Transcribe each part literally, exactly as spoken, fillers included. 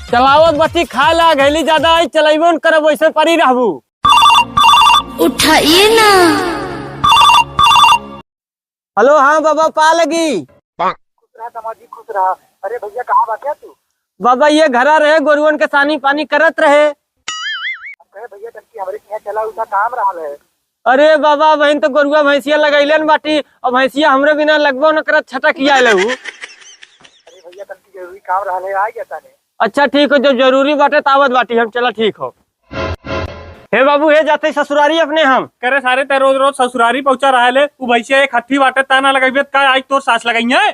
चलावत बती खाए ला, घैली ज्यादा आई, चलैबो न करब, वैसे परी रहबू। उठाइए ना। हेलो, हाँ बाबा, पा लगी। खुश रहा दामाद जी, खुश रहा। अरे भैया, कहाँ बाटे तू? बाबा, ये घरा रहे, गोरुअन के सानी पानी करत रहे। हम कहे भैया, तनकी हमरे के यहाँ चला, उनका काम रहल है। अरे बाबा, बहिन तो गोरुआ भैंसिया लगैले न बाटी, अब भैंसिया हमरे बिना लगबो न करत, छटक ही आयल हूँ। अरे भैया, तनकी जरूरी काम रहल है, आ गया ताने। अच्छा ठीक हो, जब जरूरी बाटे त आवत बाटी हम, चला ठीक हो। हे बाबू, हे जाते ससुरारी अपने हम। करे सारे, ते रोज रोज ससुरारी पहुंचा रहा ले, उ भैंसिया एक हट्ठी बाटे, ता ना लगइबे त का आज तोर सास लगइहैं?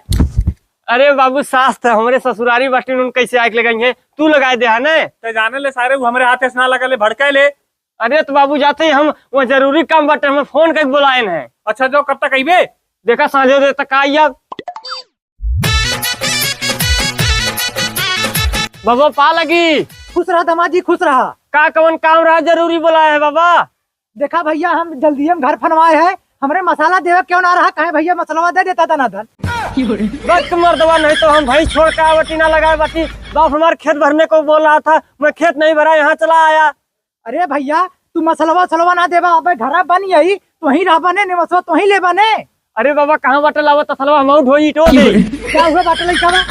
अरे बाबू, सास त हमरे ससुरारी बाटी, उन कैसे आइके लगइहैं? तू लगाए दे हा ने। ते जाने ले सारे, उ हमरे हाथे से ना लगा ले, भड़काए ले। अरे त बाबू, जाते ही हम वहाँ जरूरी काम बाटे, हमें फोन करके बुलाएन है। अच्छा, जो कब तक अइबे? देखा साँझो दे तक आई अब। बाबा पा लगी। खुश रहा दामाद जी, खुश रहा। का कवन काम रहा, जरूरी बुलाए है बाबा? देखा भैया, हम जल्दी हम घर फनवाए है, हमरे मसाला देवे क्यों ना रहा, कहे भैया मसलवा दे देता दनादन। बस मर्दवा, नहीं तो हम भैंस छोड़ के आवटी ना लगाए बाटी। बाप हमार खेत भरने को बोल रहा था, मैं खेत नहीं भरा, यहाँ चला आया। अरे भैया, तू मसलवा उसलवा ना देबा, अबे घरा बन यही, तोही रहबा ने, निमसवा तोही लेबा ने। अरे बाबा, कहाँ बाटे लावा तसलवा, हम ढोई टो दे। क्या हुआ बाटे लइका बा?